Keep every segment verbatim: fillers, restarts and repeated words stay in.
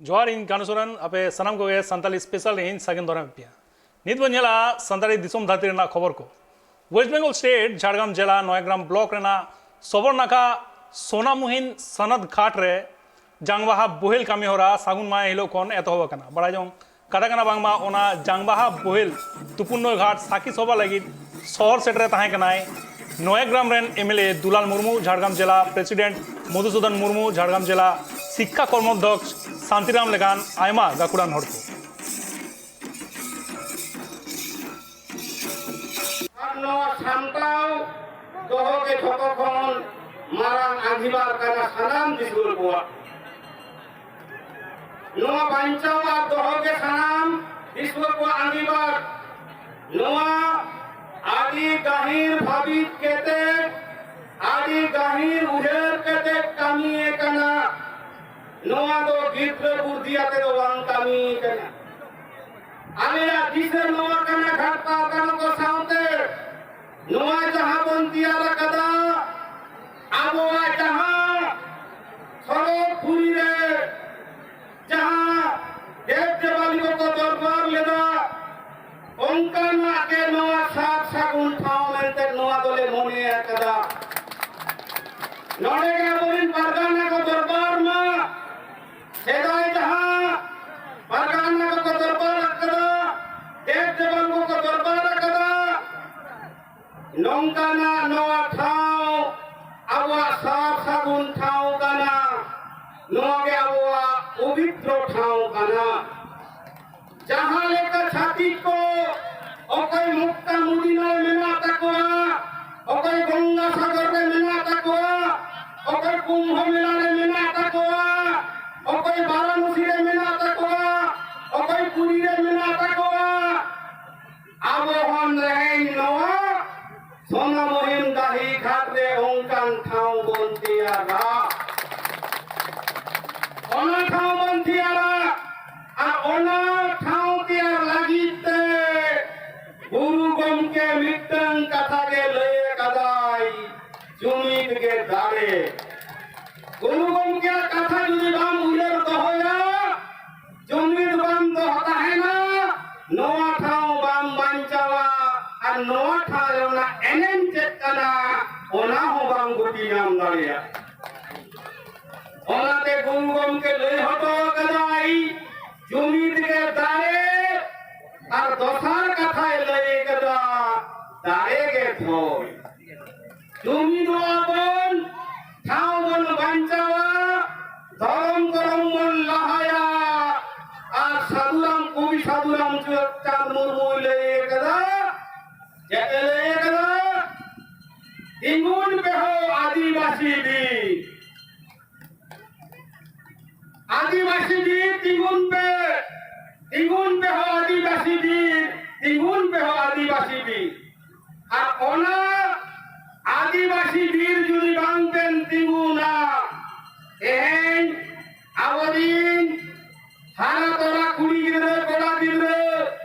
ᱡᱚᱦᱟᱨ, ᱤᱧ ᱠᱟᱱᱩ ᱥᱚᱨᱮᱱ, ᱟᱯᱮ ᱥᱟᱱᱟᱢ ᱠᱚᱜᱮ ᱥᱟᱱᱛᱟᱲᱤ ᱥᱯᱮᱥᱟᱞ ᱨᱮ ᱤᱧ ᱥᱟᱹᱜᱩᱱ ᱫᱟᱨᱟᱢ ᱯᱮᱭᱟ᱾ ᱱᱤᱛ ᱵᱚᱱ ᱧᱮᱞᱟ ᱥᱟᱱᱛᱟᱲᱤ ᱫᱤᱥᱚᱢ ᱫᱷᱟᱹᱨᱛᱤ ᱨᱮᱱᱟᱜ ᱠᱷᱚᱵᱚᱨ ᱠᱚ᱾ ᱳᱭᱮᱥᱴ ᱵᱮᱝᱜᱚᱞ ᱥᱴᱮᱴ ᱡᱷᱟᱲᱜᱨᱟᱢ ᱡᱮᱞᱟ ᱱᱚᱭᱟᱜᱨᱟᱢ ᱵᱞᱚᱠ ᱨᱮᱱᱟᱜ ᱥᱚᱵᱚᱨᱱᱟᱠᱷᱟ ᱥᱳᱱᱟᱢᱩᱦᱤᱱ ᱥᱟᱱᱟᱫ ᱜᱷᱟᱴ ᱨᱮ ᱡᱟᱝᱵᱟᱦᱟ ᱵᱳᱦᱮᱞ ᱠᱟᱹᱢᱤ ᱦᱚᱨᱟ ᱥᱟᱹᱜᱩᱱ ᱢᱟᱦᱟ ᱦᱤᱞᱳᱜ ᱠᱷᱚᱱ ᱮᱛᱚᱦᱚᱵ ᱟᱠᱟᱱᱟ᱾ ᱵᱟᱲᱟᱭ ᱡᱚᱝ ᱠᱟᱛᱷᱟ ᱠᱟᱱᱟ, ᱵᱟᱝᱢᱟ ᱚᱱᱟ ᱡᱟᱝᱵᱟᱦᱟ ᱵᱳᱦᱮᱞ ᱛᱩᱯᱩᱱ ᱱᱟᱹᱭ ᱜᱷᱟᱴ ᱥᱟᱹᱠᱷᱤ ᱥᱚᱵᱷᱟ ᱞᱟᱹᱜᱤᱫ ᱥᱚᱦᱚᱨ ᱥᱮᱴᱮᱨ ᱨᱮ ᱛᱟᱦᱮᱸ ᱠᱟᱱᱟᱭ ᱱᱚᱭᱟᱜᱨᱟᱢ ᱨᱮᱱ M L A Dulal Murmu, Jhargram ᱡᱮᱞᱟ ᱯᱨᱮᱥᱤᱰᱮᱱᱴ ᱢᱚᱫᱷᱩᱥᱩᱫᱚᱱ ᱢᱩᱨᱢᱩ, ᱡᱷᱟᱲᱜᱨᱟᱢ ᱡᱮᱞᱟ ᱥᱤᱠᱠᱷᱟ ᱠᱚᱨᱢᱚᱫᱷᱚᱠᱥ ᱥᱟᱱᱛᱤᱨᱟᱢ ᱞᱮᱠᱟᱱ ᱟᱭᱢᱟ ᱜᱟᱹᱠᱷᱩᱲᱟᱱ ᱦᱚᱲ ᱠᱚ᱾ ᱟᱨ ᱱᱚᱣᱟ ᱥᱟᱢᱴᱟᱣ ᱫᱚᱦᱚ ᱜᱮ ᱡᱷᱚᱛᱚ ᱠᱷᱚᱱ ᱢᱟᱨᱟᱝ ᱟᱸᱜᱤᱵᱷᱟᱨ ᱠᱟᱱᱟ ᱥᱟᱱᱟᱢ ᱫᱤᱥᱩᱣᱟᱹ ᱠᱚᱣᱟᱜ᱾ ᱱᱚᱣᱟ ᱵᱟᱧᱪᱟᱣ ᱟᱨ ᱫᱚᱦᱚ ᱜᱮ ᱥᱟᱱᱟᱢ ᱫᱤᱥᱩᱣᱟᱹ ᱠᱚᱣᱟᱜ ᱟᱸᱜᱤᱵᱷᱟᱨ᱾ ᱱᱚᱣᱟ ᱟᱹᱰᱤ ᱜᱟᱹᱦᱤᱨ ᱵᱷᱟᱹᱵᱤᱛ ᱠᱟᱛᱮ, ᱟᱹᱰᱤ ᱜᱟᱹᱦᱤᱨ ᱩᱭᱦᱟᱹᱨ ᱠᱟᱛᱮ ᱠᱟᱹᱢᱤ ᱠᱟᱱᱟ᱾ ᱱᱚᱣᱟ ᱫᱚ ᱜᱤᱫᱽᱨᱟᱹ ᱵᱩᱫᱽᱫᱷᱤ ᱟᱛᱮ ᱫᱚ ᱵᱟᱝ ᱠᱟᱹᱢᱤ ᱠᱟᱱᱟ᱾ ᱟᱞᱮᱭᱟᱜ ᱫᱤᱥᱟᱹ ᱱᱚᱣᱟ ᱠᱟᱱᱟ, ᱜᱷᱟᱴ ᱯᱟᱣᱠᱟᱱ ᱠᱚ ᱥᱟᱶᱛᱮ ᱱᱚᱣᱟ ᱡᱟᱦᱟᱸ ᱵᱚᱱ ᱛᱮᱭᱟᱨ ᱟᱠᱟᱫᱟ, ᱟᱵᱚᱣᱟᱜ ᱡᱟᱦᱟᱸ ᱥᱚᱲᱚᱠ ᱯᱩᱨᱤ ᱨᱮ ᱡᱟᱦᱟᱸ ᱫᱮᱵ ᱫᱮᱵᱟᱞᱤ ᱠᱚᱠᱚ ᱫᱚᱨᱵᱟᱨ ᱞᱮᱫᱟ, ᱚᱱᱠᱟᱱᱟᱜ ᱜᱮ ᱱᱚᱣᱟ ᱥᱟᱨ ᱥᱟᱹᱜᱩᱱ ᱴᱷᱟᱶ ᱢᱮᱱᱛᱮ ᱱᱚᱣᱟ ᱫᱚᱞᱮ ᱢᱚᱱᱮ ᱟᱠᱟᱫᱟ᱾ ᱱᱚᱰᱮ ᱜᱮ ᱟᱵᱚᱨᱮᱱ ᱯᱟᱨᱜᱟᱱᱟ ᱠᱚ ᱫᱚᱨᱵᱟᱨ ᱢᱟ, ᱥᱮᱫᱟᱭ ᱡᱟᱦᱟᱸ ᱯᱟᱨᱜᱟᱱᱟ ᱠᱚᱠᱚ ᱫᱚᱨᱵᱟᱨ ᱟᱠᱟᱫᱟ, ᱫᱮᱵ ᱫᱮᱵᱟᱞ ᱠᱚᱠᱚ ᱫᱚᱨᱵᱟᱨ ᱟᱠᱟᱫᱟ, ᱱᱚᱝᱠᱟᱱᱟᱜ ᱱᱚᱣᱟ ᱴᱷᱟᱶ, ᱟᱵᱚᱣᱟᱜ ᱥᱟᱨ ᱥᱟᱹᱜᱩᱱ ᱴᱷᱟᱶ ᱠᱟᱱᱟ᱾ ᱱᱚᱣᱟ ᱜᱮ ᱟᱵᱚᱣᱟᱜ ᱯᱚᱵᱤᱛᱨᱚ ᱴᱷᱟᱶ ᱠᱟᱱᱟ᱾ ᱡᱟᱦᱟᱸ ᱞᱮᱠᱟ ᱪᱷᱟᱹᱛᱤᱠ ᱠᱚ ᱚᱠᱚᱭ ᱢᱩᱠᱛᱟ ᱢᱩᱫᱤᱱᱟ ᱨᱮ ᱢᱮᱱᱟᱜ ᱛᱟᱠᱚᱣᱟ, ᱚᱠᱚᱭ ᱜᱚᱝᱜᱟ ᱥᱟᱜᱚᱨ ᱨᱮ ᱢᱮᱱᱟᱜ ᱛᱟᱠᱚᱣᱟ, ᱚᱠᱚᱭ ᱠᱩᱢᱵᱷᱚ ᱢᱮᱞᱟ ᱨᱮ ᱢᱮᱱᱟᱜ ᱛᱟᱠᱚᱣᱟ, ᱚᱠᱚᱭ ᱵᱟᱨᱟᱱᱚᱥᱤ ᱨᱮ ᱢᱮᱱᱟᱜ ᱛᱟᱠᱚᱣᱟ, ᱚᱠᱚᱭ ᱯᱩᱨᱤ ᱨᱮ ᱢᱮᱱᱟᱜ ᱛᱟᱠᱚᱣᱟ, ᱟᱵᱚ ᱦᱚᱸ ᱛᱮᱦᱮᱧ ᱱᱚᱣᱟ ᱥᱳᱱᱟᱢᱩᱦᱤᱱ ᱰᱟᱹᱦᱤ ᱜᱷᱟᱴ ᱨᱮ ᱚᱱᱠᱟᱱ ᱴᱷᱟᱶ ᱵᱚᱱ ᱛᱮᱭᱟᱨᱟ᱾ ᱚᱱᱟ ᱴᱷᱟᱶ ᱵᱚᱱ ᱛᱮᱭᱟᱨᱟ᱾ ᱟᱨ ᱚᱱᱟ ᱴᱷᱟᱶ ᱛᱮᱭᱟᱨ ᱞᱟᱹᱜᱤᱫ ᱛᱮ ᱜᱩᱨᱩ ᱜᱚᱢᱠᱮ ᱢᱤᱫᱴᱟᱝ ᱠᱟᱛᱷᱟ ᱜᱮ ᱞᱟᱹᱭ ᱟᱠᱟᱫᱟᱭ, ᱡᱩᱢᱤᱫ ᱜᱮ ᱫᱟᱲᱮ᱾ ᱜᱩᱨᱩ ᱜᱚᱢᱠᱮᱭᱟᱜ ᱠᱟᱛᱷᱟ ᱡᱩᱫᱤ ᱵᱟᱢ ᱩᱭᱦᱟᱹᱨ ᱫᱚᱦᱚᱭᱟ, ᱱᱚᱣᱟ ᱴᱷᱟᱶ ᱨᱮᱱᱟᱜ ᱮᱱᱮᱢ ᱪᱮᱫ ᱠᱟᱱᱟ, ᱚᱱᱟ ᱦᱚᱸ ᱵᱟᱝ ᱜᱩᱯᱤ ᱧᱟᱢ ᱫᱟᱲᱮᱭᱟᱜ᱾ ᱚᱱᱟᱛᱮ ᱜᱩᱨᱩ ᱜᱚᱢᱠᱮ ᱞᱟᱹᱭ ᱦᱚᱴᱚ ᱟᱠᱟᱫᱟᱭ, ᱡᱩᱢᱤᱫ ᱜᱮ ᱫᱟᱲᱮ, ᱟᱨ ᱫᱚᱥᱟᱨ ᱠᱟᱛᱷᱟᱭ ᱞᱟᱹᱭ ᱟᱠᱟᱫᱟ, ᱫᱟᱲᱮ ᱜᱮ ᱫᱷᱚᱱ᱾ ᱡᱩᱢᱤᱫᱚᱜᱼᱟ ᱵᱚᱱ, ᱴᱷᱟᱶ ᱵᱚᱱ ᱵᱟᱧᱪᱟᱣᱟ, ᱫᱷᱚᱨᱚᱢ ᱠᱚᱨᱚᱢ ᱵᱚᱱ ᱞᱟᱦᱟᱭᱟ᱾ ᱟᱨ ᱥᱟᱹᱫᱷᱩᱨᱟᱢ, ᱠᱚᱵᱤ ᱥᱟᱹᱫᱷᱩᱨᱟᱢ ᱪᱟᱸᱫᱽ ᱢᱩᱨᱢᱩᱭ ᱞᱟᱹᱭ ᱟᱠᱟᱫᱟ, ᱪᱮᱫ ᱮ ᱞᱟᱹᱭ ᱟᱠᱟᱫᱟ? ᱛᱤᱸᱜᱩᱱ ᱯᱮ ᱦᱳ ᱟᱹᱫᱤᱵᱟᱹᱥᱤ ᱵᱤᱨ, ᱟᱹᱫᱤᱵᱟᱹᱥᱤ ᱵᱤᱨ ᱛᱤᱸᱜᱩᱱ ᱯᱮ, ᱛᱤᱸᱜᱩᱱ ᱯᱮ ᱦᱳ ᱟᱹᱫᱤᱵᱟᱹᱥᱤ ᱵᱤᱨ, ᱛᱤᱸᱜᱩᱱ ᱯᱮ ᱦᱳ ᱟᱹᱫᱤᱵᱟᱹᱥᱤ ᱵᱤᱨ᱾ ᱟᱨ ᱚᱱᱟ ᱟᱹᱫᱤᱵᱟᱹᱥᱤ ᱵᱤᱨ ᱡᱩᱫᱤ ᱵᱟᱝ ᱵᱮᱱ ᱛᱤᱸᱜᱩᱱᱟ, ᱛᱮᱦᱮᱧ ᱟᱵᱚᱨᱤᱱ ᱦᱟᱨᱟ ᱛᱚᱨᱟ ᱠᱩᱲᱤ ᱜᱤᱫᱽᱨᱟᱹ, ᱠᱚᱲᱟ ᱜᱤᱫᱽᱨᱟᱹ,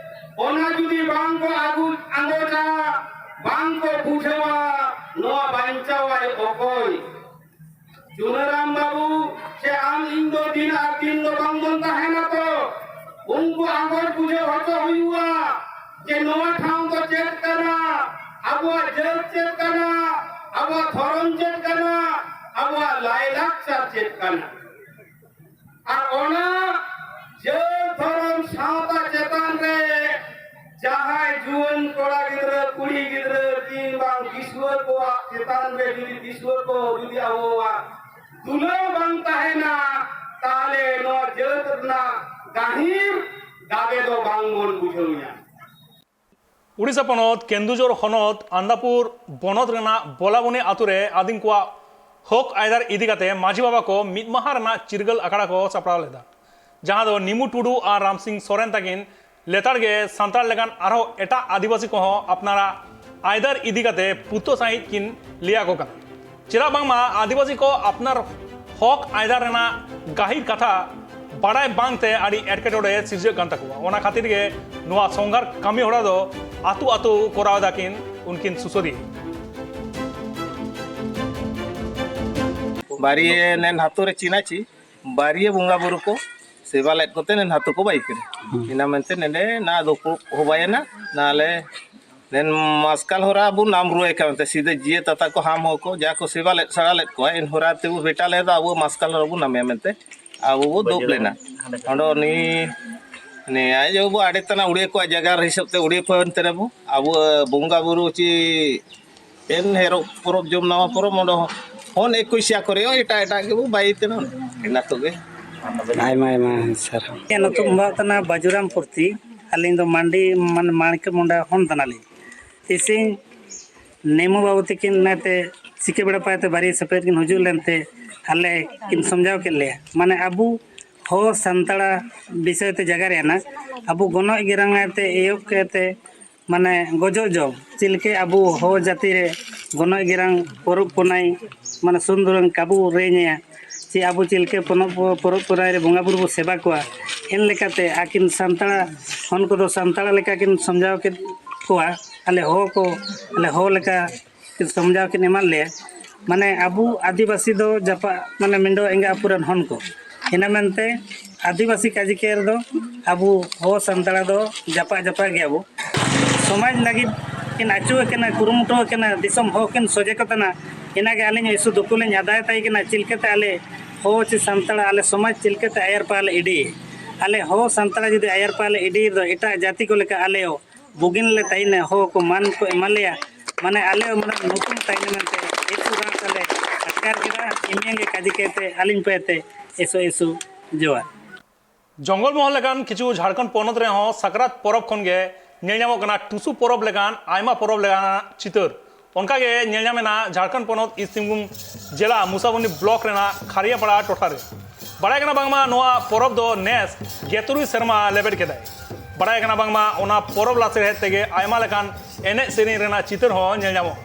ᱚᱱᱟ ᱡᱩᱫᱤ ᱵᱟᱝ ᱠᱚ ᱟᱹᱜᱩ ᱟᱸᱜᱚᱪᱟ, ᱵᱟᱝ ᱠᱚ ᱵᱩᱡᱷᱟᱹᱣᱟ, ᱱᱚᱣᱟ ᱵᱟᱧᱪᱟᱣᱟᱭ ᱚᱠᱚᱭ? ᱪᱩᱱᱟᱹᱨᱟᱢ ᱵᱟᱹᱵᱩ, ᱥᱮ ᱟᱢ ᱤᱧ ᱫᱚ ᱫᱤᱱ ᱟᱨ ᱫᱤᱱ ᱫᱚ ᱵᱟᱝ ᱵᱚᱱ ᱛᱟᱦᱮᱱᱟ ᱛᱚ᱾ ᱩᱱᱠᱩ ᱟᱸᱜᱚᱪ ᱵᱩᱡᱷᱟᱹᱣ ᱦᱚᱪᱚ ᱦᱩᱭᱩᱜᱼᱟ ᱡᱮ ᱱᱚᱣᱟ ᱴᱷᱟᱶ ᱫᱚ ᱪᱮᱫ ᱠᱟᱱᱟ, ᱟᱵᱚᱣᱟᱜ ᱡᱟᱹᱛ ᱪᱮᱫ ᱠᱟᱱᱟ, ᱟᱵᱚᱣᱟᱜ ᱫᱷᱚᱨᱚᱢ ᱪᱮᱫ ᱠᱟᱱᱟ, ᱟᱵᱚᱣᱟᱜ ᱞᱟᱭᱞᱟᱠᱪᱟᱨ ᱪᱮᱫ ᱠᱟᱱᱟ᱾ ᱟᱨ ᱚᱱᱟ ᱡᱟᱹᱛ ᱫᱷᱚᱨᱚᱢ ᱥᱟᱶᱛᱟ ᱪᱮᱛᱟᱱ ᱨᱮ ᱡᱟᱦᱟᱸᱭ ᱡᱩᱣᱟᱹᱱ ᱠᱚᱲᱟ ᱜᱤᱫᱽᱨᱟᱹ, ᱠᱩᱲᱤ ᱜᱤᱫᱽᱨᱟᱹ ᱠᱤᱝᱵᱟ ᱫᱤᱥᱩᱣᱟᱹ ᱠᱚᱣᱟᱜ ᱪᱮᱛᱟᱱ ᱨᱮ ᱡᱩᱫᱤ ᱫᱤᱥᱩᱣᱟᱹ ᱠᱚ ᱡᱩᱫᱤ ᱟᱵᱚᱣᱟᱜ ᱫᱩᱞᱟᱹᱲ ᱵᱟᱝ ᱛᱟᱦᱮᱱᱟ, ᱛᱟᱦᱞᱮ ᱱᱚᱣᱟ ᱡᱟᱹᱛ ᱨᱮᱱᱟᱜ ᱜᱟᱹᱦᱤᱨ ᱫᱟᱲᱮ ᱫᱚ ᱵᱟᱝ ᱵᱚᱱ ᱵᱩᱡᱷᱟᱹᱣ ᱧᱟᱢᱟ᱾ ᱩᱲᱤᱥᱥᱟ ᱯᱚᱱᱚᱛ ᱠᱮᱱᱫᱩᱡᱚᱨ ᱦᱚᱱᱚᱛ ᱟᱱᱫᱟᱯᱩᱨ ᱵᱚᱱᱚᱛ ᱨᱮᱱᱟᱜ ᱵᱚᱞᱟᱵᱚᱱᱤ ᱟᱛᱳ ᱨᱮ ᱟᱹᱫᱤᱢ ᱠᱚᱣᱟᱜ ᱦᱚᱠ ᱟᱹᱭᱫᱟᱹᱨ ᱤᱫᱤ ᱠᱟᱛᱮ ᱢᱟᱹᱡᱷᱤ ᱵᱟᱵᱟ ᱠᱚ ᱢᱤᱫ ᱢᱟᱦᱟ ᱨᱮᱱᱟᱜ ᱪᱤᱨᱜᱟᱹᱞ ᱟᱠᱷᱲᱟ ᱠᱚ ᱥᱟᱯᱲᱟᱣ ᱞᱮᱫᱟ, ᱡᱟᱦᱟᱸ ᱫᱚ ᱱᱤᱢᱩ ᱴᱩᱰᱩ ᱟᱨ ᱨᱟᱢᱥᱤᱝ ᱥᱚᱨᱮᱱ ᱛᱟᱹᱠᱤᱱ ᱞᱮᱛᱟᱲ ᱜᱮ ᱥᱟᱱᱛᱟᱲ ᱞᱮᱠᱟᱱ ᱟᱨᱦᱚᱸ ᱮᱴᱟᱜ ᱟᱹᱫᱤᱵᱟᱹᱥᱤ ᱠᱚᱦᱚᱸ ᱟᱯᱱᱟᱨᱟᱜ ᱟᱹᱭᱫᱟᱹᱨ ᱤᱫᱤ ᱠᱟᱛᱮ ᱯᱩᱥᱴᱟᱹᱣ ᱥᱟᱺᱦᱤᱡ ᱠᱤᱱ ᱞᱟᱹᱭ ᱟᱠᱚ ᱠᱟᱱᱟ᱾ ᱪᱮᱫᱟᱜ ᱵᱟᱝᱢᱟ ᱟᱹᱫᱤᱵᱟᱹᱥᱤ ᱠᱚ ᱟᱯᱱᱟᱨ ᱦᱚᱠ ᱟᱹᱭᱫᱟᱹᱨ ᱨᱮᱱᱟᱜ ᱜᱟᱹᱦᱤᱨ ᱠᱟᱛᱷᱟ ᱵᱟᱲᱟᱭ ᱵᱟᱝᱛᱮ ᱟᱹᱰᱤ ᱮᱴᱠᱮᱴᱚᱬᱮ ᱥᱤᱨᱡᱟᱹᱜ ᱠᱟᱱ ᱛᱟᱠᱚᱣᱟ᱾ ᱚᱱᱟ ᱠᱷᱟᱹᱛᱤᱨ ᱜᱮ ᱱᱚᱣᱟ ᱥᱚᱝᱜᱷᱟᱨ ᱠᱟᱹᱢᱤ ᱦᱚᱨᱟ ᱫᱚ ᱟᱹᱛᱩ ᱟᱹᱛᱩ ᱠᱚᱨᱟᱣ ᱮᱫᱟ ᱠᱤᱱ ᱩᱱᱠᱤᱱ ᱥᱩᱥᱟᱹᱨᱤᱭᱟᱹ᱾ ᱵᱟᱨᱭᱮ ᱱᱮᱱ ᱦᱟᱛᱳ ᱨᱮ ᱪᱤᱱᱟᱪᱤ, ᱵᱟᱨᱭᱮ ᱵᱚᱸᱜᱟ ᱵᱩᱨᱩ ᱠᱚ ᱥᱮᱵᱟ ᱞᱮᱫ ᱠᱚᱛᱮ ᱱᱮᱱ ᱦᱟᱛᱳ ᱠᱚ ᱵᱟᱭ ᱠᱟᱱᱟ᱾ ᱤᱱᱟ ᱢᱮᱱᱛᱮ ᱱᱮᱰᱮ ᱱᱟ ᱫᱚᱠᱚ ᱦᱚᱵᱟᱭᱮᱱᱟ, ᱱᱟᱞᱮ ᱫᱮᱱ ᱢᱟᱥᱠᱟᱞ ᱦᱚᱨᱟ ᱵᱚᱱ ᱱᱟᱢ ᱨᱩᱣᱟᱹᱭ ᱠᱟᱱ ᱛᱮ, ᱥᱤᱫᱷᱟᱹ ᱡᱤᱭᱟᱹ ᱛᱟᱛᱟ ᱠᱚ ᱦᱟᱢ ᱦᱚᱸ ᱠᱚ ᱡᱟ ᱠᱚ ᱥᱮᱵᱟ ᱞᱮᱫ ᱥᱮᱬᱟ ᱞᱮᱫ ᱠᱚᱣᱟ, ᱮᱱ ᱦᱚᱨᱟ ᱛᱮᱵᱚ ᱵᱮᱴᱟ ᱞᱮᱫᱟ, ᱟᱵᱚ ᱢᱟᱥᱠᱟᱞ ᱦᱚᱨᱟ ᱵᱚᱱ ᱱᱟᱢᱮᱭᱟ ᱢᱮᱱᱛᱮ ᱟᱵᱚ ᱵᱚ ᱫᱩᱵ ᱞᱮᱱᱟ᱾ ᱚᱸᱰᱮ ᱩᱱᱤ ᱱᱮᱭᱟᱭ ᱡᱚ ᱵᱚ ᱟᱹᱰᱤ ᱛᱟᱱᱟ ᱩᱲᱤᱭᱟᱹ ᱠᱚᱣᱟᱜ ᱡᱟᱭᱜᱟ ᱨᱮ ᱦᱤᱥᱟᱹᱵ ᱛᱮ ᱩᱲᱤᱭᱟᱹ ᱠᱚ ᱮᱱᱛᱮ ᱨᱮᱵᱚ ᱟᱵᱚ ᱵᱚᱸᱜᱟ ᱵᱩᱨᱩ ᱪᱮ ᱮᱱ ᱦᱮᱨᱚᱜ ᱯᱚᱨᱚᱵᱽ ᱡᱚᱢ ᱱᱟᱣᱟ ᱯᱚᱨᱚᱵᱽ ᱚᱸᱰᱮ ᱦᱚᱱ ᱮᱠᱩᱥᱤᱭᱟ ᱠᱚᱨᱮ ᱦᱚᱸ ᱮᱴᱟᱜ ᱮᱴᱟᱜ ᱜᱮᱵᱚ ᱵᱟᱭ ᱛᱮᱱᱟ᱾ ᱤᱱᱟ ᱠᱚᱜᱮ᱾ ᱟᱭᱢᱟ ᱟᱭᱢᱟ ᱥᱟᱨᱦᱟᱣ᱾ ᱤᱧᱟᱹᱜ ᱧᱩᱛᱩᱢ ᱦᱩᱭᱩᱜ ᱠᱟᱱᱟ ᱵᱟᱡᱩᱨᱟᱢ ᱯᱩᱨᱛᱤ᱾ ᱟᱹᱞᱤᱧ ᱫᱚ ᱢᱟᱱᱰᱤ, ᱢᱟᱱᱮ, ᱢᱟᱬᱠᱮ ᱢᱩᱸᱰᱟ ᱦᱚᱱ ᱠᱟᱱᱟᱞᱤᱧ᱾ ᱛᱤᱥᱤᱧ ᱱᱮᱢᱳ ᱵᱟᱹᱵᱩ ᱛᱟᱹᱠᱤᱱ ᱱᱟᱛᱮ ᱥᱤᱠᱟᱹ ᱵᱮᱲᱟ ᱯᱟᱭᱛᱮ ᱵᱟᱨᱭᱟ ᱥᱟᱯᱲᱮᱫ ᱠᱤᱱ ᱦᱤᱡᱩᱜ ᱞᱮᱱᱛᱮ ᱟᱞᱮ ᱠᱤᱱ ᱥᱚᱢᱡᱷᱟᱣ ᱠᱮᱫ ᱞᱮᱭᱟ᱾ ᱢᱟᱱᱮ ᱟᱵᱚ ᱦᱚ ᱥᱟᱱᱛᱟᱲᱟ ᱵᱤᱥᱚᱭ ᱛᱮ ᱡᱟᱭᱜᱟ ᱨᱮ ᱦᱮᱱᱟᱜ ᱟᱵᱚ ᱜᱚᱱᱚᱜ ᱜᱮᱨᱟᱝ ᱛᱮ ᱮᱦᱚᱵ ᱠᱟᱛᱮ ᱢᱟᱱᱮ ᱜᱚᱡᱚᱜ ᱡᱚᱢ ᱪᱮᱫ ᱞᱮᱠᱟ ᱟᱵᱚ ᱦᱚ ᱡᱟᱹᱛᱤ ᱨᱮ ᱜᱚᱱᱚᱜ ᱜᱮᱨᱟᱝ ᱯᱚᱨᱚᱵᱽ ᱯᱩᱱᱟᱹᱭ ᱢᱟᱱᱮ ᱥᱩᱱ ᱫᱩᱨᱟᱹᱝ ᱠᱟᱵᱩ ᱨᱮᱧᱮᱭᱟ ᱪᱮ ᱟᱵᱚ ᱪᱮᱫ ᱞᱮᱠᱟ ᱯᱚᱱᱚᱵ ᱯᱚᱨᱚᱵᱽ ᱯᱩᱱᱟᱹᱭ ᱨᱮ ᱵᱚᱸᱜᱟ ᱵᱩᱨᱩ ᱵᱚ ᱥᱮᱵᱟ ᱠᱚᱣᱟ᱾ ᱮᱱ ᱞᱮᱠᱟᱛᱮ ᱟᱹᱠᱤᱱ ᱥᱟᱱᱛᱟᱲ ᱦᱚᱱ ᱠᱚᱫᱚ ᱥᱟᱱᱛᱟᱲ ᱞᱮᱠᱟ ᱠᱤᱱ ᱥᱚᱢᱡᱷᱟᱣ ᱠᱮᱫ ᱠᱚᱣᱟ᱾ ᱟᱞᱮ ᱦᱚ ᱠᱚ ᱟᱞᱮ ᱦᱚ ᱞᱮᱠᱟ ᱥᱚᱢᱡᱷᱟᱣ ᱠᱤᱱ ᱮᱢᱟᱫ ᱞᱮᱭᱟ᱾ ᱢᱟᱱᱮ ᱟᱵᱚ ᱟᱹᱫᱤᱵᱟᱹᱥᱤ ᱫᱚ ᱡᱟᱯᱟᱜ ᱢᱟᱱᱮ ᱢᱮᱱᱫᱚ ᱮᱸᱜᱟ ᱟᱹᱯᱩ ᱨᱮᱱ ᱦᱚᱱ ᱠᱚ᱾ ᱤᱱᱟᱹ ᱢᱮᱱᱛᱮ ᱟᱹᱫᱤᱵᱟᱹᱥᱤ ᱠᱟᱹᱡᱤ ᱠᱮ ᱨᱮᱫᱚ ᱟᱵᱚ ᱦᱚ ᱥᱟᱱᱛᱟᱲ ᱫᱚ ᱡᱟᱯᱟᱜ ᱡᱟᱯᱟᱜ ᱜᱮᱭᱟᱵᱚ᱾ ᱥᱚᱢᱟᱡᱽ ᱞᱟᱹᱜᱤᱫ ᱠᱤᱱ ᱟᱹᱪᱩ ᱟᱠᱟᱱᱟ, ᱠᱩᱨᱩᱢᱩᱴᱩ ᱟᱠᱟᱱᱟ, ᱫᱤᱥᱚᱢ ᱦᱚ ᱠᱤᱱ ᱥᱚᱡᱷᱮ ᱠᱚ ᱛᱟᱦᱮᱱᱟ᱾ ᱤᱱᱟᱹᱜᱮ ᱟᱹᱞᱤᱧ ᱤᱥᱩ ᱫᱩᱠᱩ ᱞᱤᱧ ᱟᱫᱟᱭ ᱛᱟᱭ ᱠᱟᱱᱟ᱾ ᱪᱮᱫ ᱞᱮᱠᱟᱛᱮ ᱟᱞᱮ ᱦᱚ ᱪᱮ ᱥᱟᱱᱛᱟᱲ ᱟᱞᱮ ᱥᱚᱢᱟᱡᱽ ᱪᱮᱫ ᱞᱮᱠᱟᱛᱮ ᱟᱭᱟᱨ ᱯᱟᱞᱮ ᱤᱰᱤ? ᱟᱞᱮ ᱦᱚ ᱥᱟᱱᱛᱟᱲ ᱡᱩᱫᱤ ᱟᱭᱟᱨ ᱯᱟᱞᱮ ᱤᱰᱤ ᱫᱚ ᱮᱴᱟᱜ ᱡᱟᱹᱛᱤ ᱠᱚ ᱞᱮᱠᱟ ᱟᱞᱮ ᱦᱚ ᱵᱩᱜᱤᱱ ᱞᱮ ᱛᱟᱦᱮᱱᱟ, ᱦᱚ ᱠᱚ ᱢᱟᱱ ᱠᱚ ᱮᱢᱟ ᱞᱮᱭᱟ, ᱢᱟᱱᱮ ᱟᱞᱮ ᱦᱚᱸ ᱢᱟᱱᱮ ᱧᱩᱛᱩᱢ ᱛᱟᱦᱮᱱᱟ ᱢᱮᱱᱛᱮ ᱮᱥᱩ ᱨᱟᱱ ᱛᱟᱞᱮ ᱟᱴᱠᱟᱨ ᱠᱮᱫᱟ᱾ ᱤᱱᱟᱹᱜᱮ ᱠᱟᱡᱮ ᱠᱟᱭᱛᱮ ᱟᱹᱞᱤᱧ ᱯᱟᱭᱛᱮ ᱮᱥᱚ ᱮᱥᱚ ᱡᱚᱦᱟᱨ᱾ ᱡᱚᱝᱜᱚᱞ ᱢᱚᱦᱚᱞ ᱞᱮᱠᱟᱱ ᱠᱤᱪᱷᱩ ᱡᱷᱟᱲᱠᱷᱚᱸᱰ ᱯᱚᱱᱚᱛ ᱨᱮᱦᱚᱸ ᱥᱟᱠᱨᱟᱛ ᱯᱚᱨᱚᱵᱽ ᱠᱷᱚᱱ ᱜᱮ ᱧᱮᱞ ᱧᱟᱢᱚᱜ ᱠᱟᱱᱟ ᱴᱩᱥᱩ ᱯᱚᱨᱚᱵᱽ ᱞᱮᱠᱟᱱ ᱟᱭᱢᱟ ᱯᱚᱨᱚᱵᱽ ᱞᱮᱠᱟᱱᱟᱜ ᱪᱤᱛᱟᱹᱨ᱾ ᱚᱱᱠᱟ ᱜᱮ ᱧᱮᱞ ᱧᱟᱢ ᱮᱱᱟ ᱡᱷᱟᱲᱠᱷᱚᱸᱰ ᱯᱚᱱᱚᱛ ᱤᱥᱴ ᱥᱤᱝᱵᱷᱩᱢ ᱡᱮᱞᱟ ᱢᱩᱥᱟᱵᱚᱱᱤ ᱵᱞᱚᱠ ᱨᱮᱱᱟᱜ ᱠᱷᱟᱨᱤᱭᱟᱯᱟᱲᱟ ᱴᱚᱴᱷᱟ ᱨᱮ᱾ ᱵᱟᱲᱟᱭ ᱠᱟᱱᱟ ᱵᱟᱝᱢᱟ ᱱᱚᱣᱟ ᱯᱚᱨᱚᱵᱽ ᱫᱚ ᱱᱮᱥ ᱜᱮᱞ ᱛᱩᱨᱩᱭ ᱥᱮᱨᱢᱟ ᱞᱮᱵᱮᱫ ᱠᱮᱫᱟᱭ᱾ ᱵᱟᱲᱟᱭ ᱠᱟᱱᱟ ᱵᱟᱝᱢᱟ ᱚᱱᱟ ᱯᱚᱨᱚᱵᱽ ᱞᱟᱥᱟᱲᱦᱮᱫ ᱛᱮᱜᱮ ᱟᱭᱢᱟ ᱞᱮᱠᱟᱱ ᱮᱱᱮᱡ ᱥᱮᱨᱮᱧ ᱨᱮᱱᱟᱜ ᱪᱤᱛᱟᱹᱨ ᱦᱚᱸ ᱧᱮᱞ ᱧᱟᱢᱚᱜᱼᱟ᱾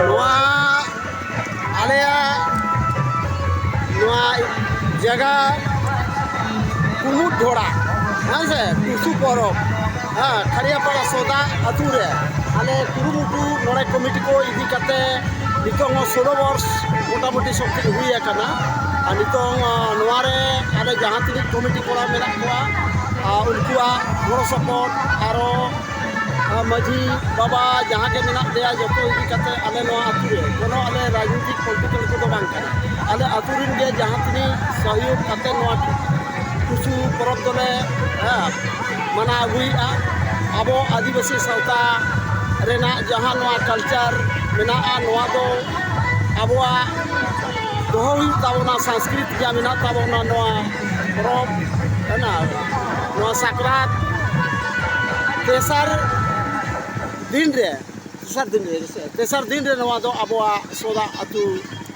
ᱱᱚᱣᱟ ᱟᱞᱮᱭᱟᱜ ᱱᱚᱣᱟ ᱡᱟᱭᱜᱟ ᱠᱩᱢᱩᱫ ᱰᱷᱚᱲᱟ, ᱦᱮᱸ ᱥᱮ, ᱴᱩᱥᱩ ᱯᱚᱨᱚᱵᱽ, ᱦᱮᱸ, ᱠᱷᱟᱲᱤᱭᱟᱯᱟᱲᱟ ᱥᱚᱫᱟ ᱟᱹᱛᱩ ᱨᱮ ᱟᱞᱮ ᱠᱩᱨᱩᱢᱩᱴᱩ ᱱᱚᱰᱮ ᱠᱚᱢᱤᱴᱤ ᱠᱚ ᱤᱫᱤ ᱠᱟᱛᱮ ᱱᱤᱛᱚᱝ ᱦᱚᱸ ᱥᱳᱞᱳ ᱵᱚᱨᱥ ᱢᱚᱴᱟᱢᱩᱴᱤ ᱥᱚᱢᱛᱷᱤᱝ ᱦᱩᱭ ᱟᱠᱟᱱᱟ᱾ ᱟᱨ ᱱᱤᱛᱚᱝ, ᱟ, ᱱᱚᱣᱟ ᱨᱮ ᱟᱞᱮ ᱡᱟᱦᱟᱸ ᱛᱤᱱᱟᱹᱜ ᱠᱚᱢᱤᱴᱤ ᱠᱚᱲᱟ ᱢᱮᱱᱟᱜ ᱠᱚᱣᱟ, ᱟ, ᱩᱱᱠᱩᱣᱟᱜ ᱜᱚᱲᱚ ᱥᱚᱯᱚᱦᱚᱫ, ᱟᱨᱚ, ᱟ, ᱢᱟᱹᱡᱷᱤ ᱵᱟᱵᱟ ᱡᱟᱦᱟᱸ ᱜᱮ ᱢᱮᱱᱟᱜ ᱞᱮᱭᱟ, ᱡᱚᱛᱚ ᱤᱫᱤ ᱠᱟᱛᱮ ᱟᱞᱮ ᱱᱚᱣᱟ ᱟᱹᱛᱩ ᱨᱮ ᱠᱳᱱᱳ ᱟᱞᱮ ᱨᱟᱡᱽᱱᱤᱛᱤᱠ ᱯᱚᱞᱤᱴᱤᱠᱟᱞ ᱠᱚᱫᱚ ᱵᱟᱝ ᱠᱟᱱᱟ᱾ ᱟᱞᱮ ᱟᱹᱛᱩ ᱨᱮᱱ ᱜᱮ ᱡᱟᱦᱟᱸ ᱛᱤᱱᱟᱹᱜ ᱥᱚᱦᱭᱳᱜᱽ ᱠᱟᱛᱮ ᱱᱚᱣᱟ ᱴᱩᱥᱩ ᱯᱚᱨᱚᱵᱽ ᱫᱚᱞᱮ, ᱦᱮᱸ, ᱢᱟᱱᱟᱣ ᱟᱹᱜᱩᱭᱮᱫᱼᱟ᱾ ᱟᱵᱚ ᱟᱹᱫᱤᱵᱟᱹᱥᱤ ᱥᱟᱶᱛᱟ ᱨᱮᱱᱟᱜ ᱡᱟᱦᱟᱸ ᱱᱚᱣᱟ ᱠᱟᱞᱪᱟᱨ ᱢᱮᱱᱟᱜᱼᱟ, ᱱᱚᱣᱟ ᱫᱚ ᱟᱵᱚᱣᱟᱜ ᱫᱚᱦᱚ ᱦᱩᱭᱩᱜ ᱛᱟᱵᱚᱱᱟ, ᱥᱚᱝᱥᱠᱨᱤᱛ ᱡᱟᱦᱟᱸ ᱢᱮᱱᱟᱜ ᱛᱟᱵᱚᱱᱟ, ᱱᱚᱣᱟ ᱯᱚᱨᱚᱵᱽ ᱨᱮᱱᱟᱜ, ᱱᱚᱣᱟ ᱥᱟᱠᱨᱟᱛ ᱛᱮᱥᱟᱨ ᱫᱤᱱ ᱨᱮ, ᱛᱮᱥᱟᱨ ᱫᱤᱱ ᱨᱮ, ᱛᱮᱥᱟᱨ ᱫᱤᱱ ᱨᱮ ᱱᱚᱣᱟ ᱫᱚ ᱟᱵᱚᱣᱟᱜ ᱥᱚᱫᱟ ᱟᱹᱛᱩ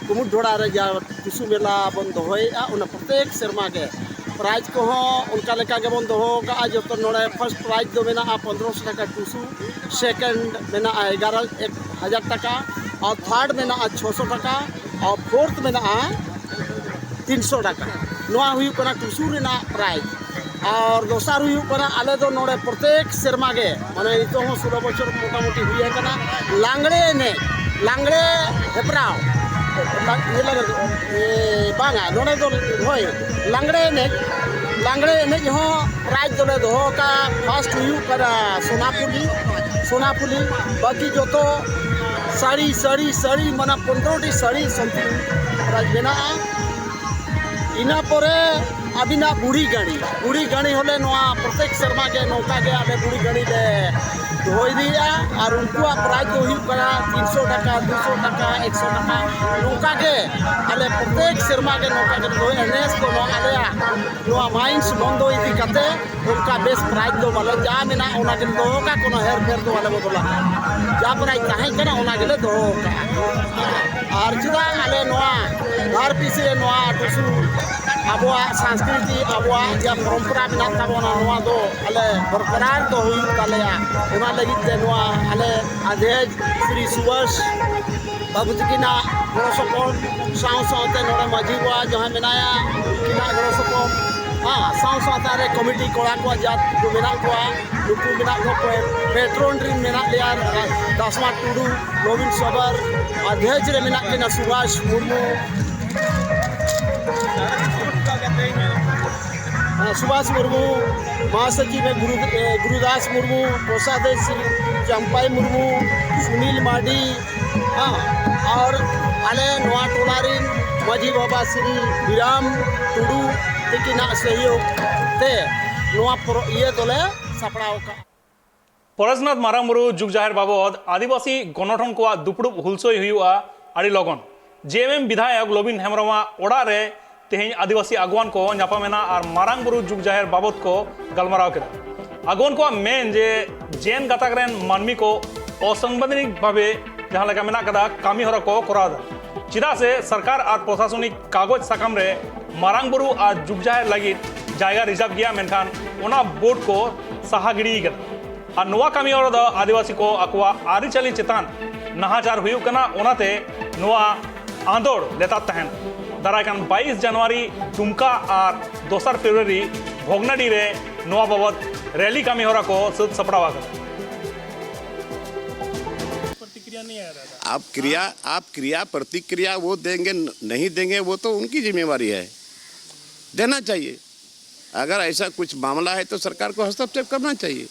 ᱠᱩᱢᱩᱴ ᱰᱷᱚᱲᱟ ᱨᱮ ᱡᱟᱦᱟᱸ ᱴᱩᱥᱩ ᱢᱮᱞᱟ ᱵᱚᱱ ᱫᱚᱦᱚᱭᱮᱫᱼᱟ, ᱚᱱᱟ ᱯᱨᱚᱛᱮᱠ ᱥᱮᱨᱢᱟ ᱜᱮ᱾ ᱯᱨᱟᱭᱤᱡᱽ ᱠᱚᱦᱚᱸ ᱚᱱᱠᱟ ᱞᱮᱠᱟ ᱜᱮᱵᱚᱱ ᱫᱚᱦᱚ ᱟᱠᱟᱫᱼᱟ᱾ ᱡᱚᱛᱚ ᱱᱚᱰᱮ ᱯᱷᱟᱥᱴ ᱯᱨᱟᱭᱤᱡᱽ ᱫᱚ ᱢᱮᱱᱟᱜᱼᱟ ᱯᱚᱱᱫᱽᱨᱚᱥᱚ ᱴᱟᱠᱟ ᱴᱩᱥᱩ, ᱥᱮᱠᱮᱱᱰ ᱢᱮᱱᱟᱜᱼᱟ ᱮᱜᱟᱨᱚ ᱮᱠ ᱦᱟᱡᱟᱨ ᱴᱟᱠᱟ, ᱟᱨ ᱛᱷᱟᱨᱰ ᱢᱮᱱᱟᱜᱼᱟ ᱪᱷᱚᱥᱚ ᱴᱟᱠᱟ, ᱟᱨ ᱯᱷᱳᱨᱛᱷ ᱢᱮᱱᱟᱜᱼᱟ ᱛᱤᱱᱥᱚ ᱴᱟᱠᱟ᱾ ᱱᱚᱣᱟ ᱦᱩᱭᱩᱜ ᱠᱟᱱᱟ ᱴᱩᱥᱩ ᱨᱮᱱᱟᱜ ᱯᱨᱟᱭᱤᱡᱽ᱾ ᱟᱨ ᱫᱚᱥᱟᱨ ᱦᱩᱭᱩᱜ ᱠᱟᱱᱟ, ᱟᱞᱮ ᱫᱚ ᱱᱚᱰᱮ ᱯᱨᱚᱛᱮᱠ ᱥᱮᱨᱢᱟ ᱜᱮ, ᱢᱟᱱᱮ, ᱱᱤᱛᱚᱜ ᱦᱚᱸ ᱥᱳᱞᱳ ᱵᱚᱪᱷᱚᱨ ᱢᱚᱴᱟᱢᱩᱴᱤ ᱦᱩᱭ ᱟᱠᱟᱱᱟ, ᱞᱟᱜᱽᱲᱮ ᱮᱱᱮᱡ, ᱞᱟᱜᱽᱲᱮ ᱦᱮᱯᱨᱟᱣ, ᱞᱟ-, ᱤᱭᱟᱹ ᱞᱟᱜᱽᱲᱮ, ᱮ, ᱵᱟᱝᱟ, ᱱᱚᱰᱮ ᱫᱚ, ᱦᱳᱭ, ᱞᱟᱜᱽᱲᱮ ᱮᱱᱮᱡ, ᱞᱟᱜᱽᱲᱮ ᱮᱱᱮᱡ ᱦᱚᱸ ᱯᱨᱟᱭᱤᱡᱽ ᱫᱚᱞᱮ ᱫᱚᱦᱚ ᱟᱠᱟᱫᱼᱟ᱾ ᱯᱷᱟᱥᱴ ᱦᱩᱭᱩᱜ ᱠᱟᱱᱟ ᱥᱳᱱᱟᱯᱩᱞᱤ, ᱥᱳᱱᱟᱯᱩᱞᱤ, ᱵᱟᱹᱠᱤ ᱡᱚᱛᱚ ᱥᱟᱹᱲᱤ, ᱥᱟᱹᱲᱤ, ᱥᱟᱹᱲᱤ, ᱢᱟᱱᱮ, ᱯᱚᱱᱨᱚᱴᱤ ᱥᱟᱹᱲᱤ something ᱯᱨᱟᱭᱤᱡᱽ ᱢᱮᱱᱟᱜᱼᱟ᱾ ᱤᱱᱟᱹ ᱯᱚᱨᱮ ᱟᱹᱵᱤᱱᱟᱜ ᱵᱩᱲᱦᱤ ᱜᱟᱹᱲᱤ, ᱵᱩᱲᱦᱤ ᱜᱟᱹᱲᱤ ᱦᱚᱸᱞᱮ ᱱᱚᱣᱟ ᱯᱨᱚᱛᱮᱠ ᱥᱮᱨᱢᱟ ᱜᱮ ᱱᱚᱝᱠᱟ ᱜᱮ ᱟᱞᱮ ᱵᱩᱲᱦᱤ ᱜᱟᱹᱲᱤ ᱞᱮ ᱫᱚᱦᱚ ᱤᱫᱤᱭᱮᱫᱼᱟ᱾ ᱟᱨ ᱩᱱᱠᱩᱣᱟᱜ ᱯᱨᱟᱭᱤᱡᱽ ᱫᱚ ᱦᱩᱭᱩᱜ ᱠᱟᱱᱟ ᱛᱤᱱᱥᱚ ᱴᱟᱠᱟ, ᱫᱩᱥᱚ ᱴᱟᱠᱟ, ᱮᱠᱥᱚ ᱴᱟᱠᱟ, ᱱᱚᱝᱠᱟ ᱜᱮ ᱟᱞᱮ ᱯᱨᱚᱛᱮᱠ ᱥᱮᱨᱢᱟ ᱜᱮ ᱱᱚᱝᱠᱟ ᱜᱮ ᱫᱚᱦᱚᱭᱟ᱾ ᱱᱮᱥ ᱫᱚ ᱱᱚᱣᱟ ᱟᱞᱮᱭᱟᱜ ᱱᱚᱣᱟ ᱢᱟᱭᱤᱱᱥ ᱵᱚᱱᱫᱚ ᱤᱫᱤ ᱠᱟᱛᱮ ᱚᱱᱠᱟ ᱵᱮᱥ ᱯᱨᱟᱭᱤᱡᱽ ᱫᱚ ᱵᱟᱞᱮ, ᱡᱟ ᱢᱮᱱᱟᱜᱼᱟ ᱚᱱᱟ ᱜᱮᱞᱮ ᱫᱚᱦᱚ ᱠᱟᱜᱼᱟ, ᱠᱳᱱᱳ ᱦᱮᱨ ᱯᱷᱮᱨ ᱫᱚ ᱵᱟᱞᱮ ᱵᱚᱫᱚᱞᱟ᱾ ᱡᱟ ᱯᱨᱟᱭᱤᱡᱽ ᱛᱟᱦᱮᱸ ᱠᱟᱱᱟ ᱚᱱᱟ ᱜᱮᱞᱮ ᱫᱚᱦᱚ ᱠᱟᱜᱼᱟ᱾ ᱟᱨ ᱪᱮᱫᱟᱜ ᱟᱞᱮ ᱱᱚᱣᱟ ᱫᱷᱟᱨ ᱯᱤᱥᱮ ᱱᱚᱣᱟ ᱴᱩᱥᱩ ᱟᱵᱚᱣᱟᱜ ᱥᱚᱝᱥᱠᱨᱤᱛᱤ, ᱟᱵᱚᱣᱟᱜ ᱡᱟ ᱯᱚᱨᱚᱢᱯᱚᱨᱟ ᱢᱮᱱᱟᱜ ᱛᱟᱵᱚᱱᱟ, ᱱᱚᱣᱟ ᱫᱚ ᱟᱞᱮ ᱵᱚᱨᱠᱚᱨᱟᱨ ᱫᱚ ᱦᱩᱭᱩᱜ ᱛᱟᱞᱮᱭᱟ᱾ ᱚᱱᱟ ᱞᱟᱹᱜᱤᱫ ᱛᱮ ᱱᱚᱣᱟ ᱟᱞᱮ ᱟᱫᱷᱮᱡ ᱥᱨᱤ ᱥᱩᱵᱷᱟᱥ ᱵᱟᱹᱵᱩ ᱛᱟᱹᱠᱤᱱᱟᱜ ᱜᱚᱲᱚ ᱥᱚᱯᱚᱦᱚᱫ, ᱥᱟᱶ ᱥᱟᱶᱛᱮ ᱱᱚᱰᱮ ᱢᱟᱹᱡᱷᱤ ᱵᱟᱵᱟ ᱡᱟᱦᱟᱸᱭ ᱢᱮᱱᱟᱭᱟ, ᱩᱱᱠᱤᱱᱟᱜ ᱜᱚᱲᱚ ᱥᱚᱯᱚᱦᱚᱫ, ᱦᱮᱸ, ᱥᱟᱶ ᱥᱟᱶᱛᱮ ᱨᱮ ᱠᱚᱢᱤᱴᱤ ᱠᱚᱲᱟ ᱠᱚᱣᱟᱜ ᱡᱟ ᱠᱚ ᱢᱮᱱᱟᱜ ᱠᱚᱣᱟ, ᱱᱩᱠᱩ ᱢᱮᱱᱟᱜ ᱠᱚᱣᱟ, ᱯᱮ-, ᱯᱮᱴᱨᱚᱱ ᱨᱮᱱ ᱢᱮᱱᱟᱜ ᱞᱮᱭᱟ, ᱫᱟᱥᱢᱟ ᱴᱩᱰᱩ, ᱱᱚᱵᱤᱱ ᱥᱚᱵᱚᱨ, ᱟᱨ ᱫᱷᱮᱡᱽ ᱨᱮ ᱢᱮᱱᱟᱜ ᱠᱤᱱᱟ ᱥᱩᱵᱷᱟᱥ ᱢᱩᱨᱢᱩ, ᱥᱩᱵᱷᱟᱥ ᱢᱩᱨᱢᱩ, ᱢᱟᱦᱟᱥᱚᱪᱤᱵᱽ ᱜᱩᱨᱩ, ᱮ, ᱜᱩᱨᱩᱫᱟᱥ ᱢᱩᱨᱢᱩ, ᱠᱳᱥᱟᱫᱷᱭᱚᱠᱥᱚ ᱪᱟᱢᱯᱟᱭ ᱢᱩᱨᱢᱩ, ᱥᱩᱱᱤᱞ ᱢᱟᱨᱰᱤ, ᱦᱮᱸ, ᱟᱨ ᱟᱞᱮ ᱱᱚᱣᱟ ᱴᱚᱞᱟ ᱨᱮᱱ ᱢᱟᱹᱡᱷᱤ ᱵᱟᱵᱟ ᱥᱨᱤ ᱵᱤᱨᱟᱢ ᱴᱩᱰᱩ ᱛᱤᱠᱤᱱᱟᱜ ᱥᱚᱦᱭᱳᱜᱽ ᱛᱮ ᱱᱚᱣᱟ ᱯᱚᱨᱚ-, ᱤᱭᱟᱹ ᱫᱚᱞᱮ ᱥᱟᱯᱲᱟᱣ ᱟᱠᱟᱫᱼᱟ᱾ ᱯᱚᱨᱮᱥᱱᱟᱛᱷ ᱢᱟᱨᱟᱝ ᱵᱩᱨᱩ ᱡᱩᱜᱽ ᱡᱟᱦᱮᱨ ᱵᱟᱵᱚᱫ ᱟᱹᱫᱤᱵᱟᱹᱥᱤ ᱜᱚᱱᱚᱴᱷᱚᱱ ᱠᱚᱣᱟᱜ ᱫᱩᱯᱲᱩᱵ ᱦᱩᱞᱥᱟᱹᱭ ᱦᱩᱭᱩᱜᱼᱟ ᱟᱹᱰᱤ ᱞᱚᱜᱚᱱ᱾ ᱡᱮ ᱮᱢ ᱮᱢ ᱵᱤᱫᱷᱟᱭᱚᱠ ᱞᱚᱵᱤᱱ ᱦᱮᱢᱵᱨᱚᱢᱟᱜ ᱚᱲᱟᱜ ᱨᱮ ᱛᱮᱦᱮᱧ ᱟᱹᱫᱤᱵᱟᱹᱥᱤ ᱟᱹᱜᱩᱣᱟᱹᱱ ᱠᱚ ᱧᱟᱯᱟᱢ ᱮᱱᱟ ᱟᱨ ᱢᱟᱨᱟᱝ ᱵᱩᱨᱩ ᱡᱩᱜᱽ ᱡᱟᱦᱮᱨ ᱵᱟᱵᱚᱫ ᱠᱚ ᱜᱟᱞᱢᱟᱨᱟᱣ ᱠᱮᱫᱟ᱾ ᱟᱹᱜᱩᱣᱟᱹᱱ ᱠᱚᱣᱟᱜ ᱢᱮᱱ ᱡᱮ ᱡᱮᱱ ᱜᱟᱛᱟᱠ ᱨᱮᱱ ᱢᱟᱹᱱᱢᱤ ᱠᱚ ᱚᱥᱟᱝᱵᱤᱫᱷᱟᱱᱤᱠ ᱵᱷᱟᱵᱮ ᱡᱟᱦᱟᱸ ᱞᱮᱠᱟ ᱢᱮᱱᱟᱜ ᱠᱟᱫᱟ ᱠᱟᱹᱢᱤ ᱦᱚᱨᱟ ᱠᱚ ᱠᱚᱨᱟᱣ ᱮᱫᱟ, ᱪᱮᱫᱟᱜ ᱥᱮ ᱥᱚᱨᱠᱟᱨ ᱟᱨ ᱯᱨᱚᱥᱟᱥᱚᱱᱤᱠ ᱠᱟᱜᱚᱡᱽ ᱥᱟᱠᱟᱢ ᱨᱮ ᱢᱟᱨᱟᱝ ᱵᱩᱨᱩ ᱟᱨ ᱡᱩᱜᱽ ᱡᱟᱦᱮᱨ ᱞᱟᱹᱜᱤᱫ ᱡᱟᱭᱜᱟ ᱨᱤᱡᱟᱨᱵᱷ ᱜᱮᱭᱟ, ᱢᱮᱱᱠᱷᱟᱱ ᱚᱱᱟ ᱵᱳᱨᱰ ᱠᱚ ᱥᱟᱦᱟ ᱜᱤᱰᱤ ᱠᱟᱫᱟ᱾ ᱟᱨ ᱱᱚᱣᱟ ᱠᱟᱹᱢᱤ ᱦᱚᱨᱟ ᱫᱚ ᱟᱹᱫᱤᱵᱟᱹᱥᱤ ᱠᱚ ᱟᱠᱚᱣᱟᱜ ᱟᱹᱨᱤᱪᱟᱹᱞᱤ ᱪᱮᱛᱟᱱ ᱱᱟᱦᱟᱪᱟᱨ ᱦᱩᱭᱩᱜ ᱠᱟᱱᱟ, ᱚᱱᱟᱛᱮ ᱱᱚᱣᱟ ᱟᱸᱫᱳᱲ ᱞᱮᱛᱟᱲ ᱛᱟᱦᱮᱱᱟ᱾ ᱫᱟᱨᱟᱭ ᱠᱟᱱ ᱵᱟᱭᱤᱥ ᱡᱟᱱᱩᱣᱟᱨᱤ ᱫᱩᱢᱠᱟ ᱟᱨ ᱫᱚᱥᱟᱨ ᱯᱷᱮᱵᱽᱨᱩᱣᱟᱨᱤ ᱵᱷᱚᱜᱽᱱᱟᱰᱤ ᱨᱮ ᱱᱚᱣᱟ ᱵᱟᱵᱚᱫ ᱨᱮᱞᱤ ᱠᱟᱹᱢᱤ ᱦᱚᱨᱟ ᱠᱚ ᱥᱟᱹᱛ ᱥᱟᱯᱲᱟᱣ ᱟᱠᱟᱱᱟ᱾ प्रतिक्रिया नहीं आ रहा था। आप क्रिया, आप क्रिया प्रतिक्रिया वो देंगे न-, नहीं देंगे, वो तो उनकी जिम्मेवारी है, देना चाहिए। अगर ऐसा कुछ मामला है तो सरकार को हस्तक्षेप करना चाहिए।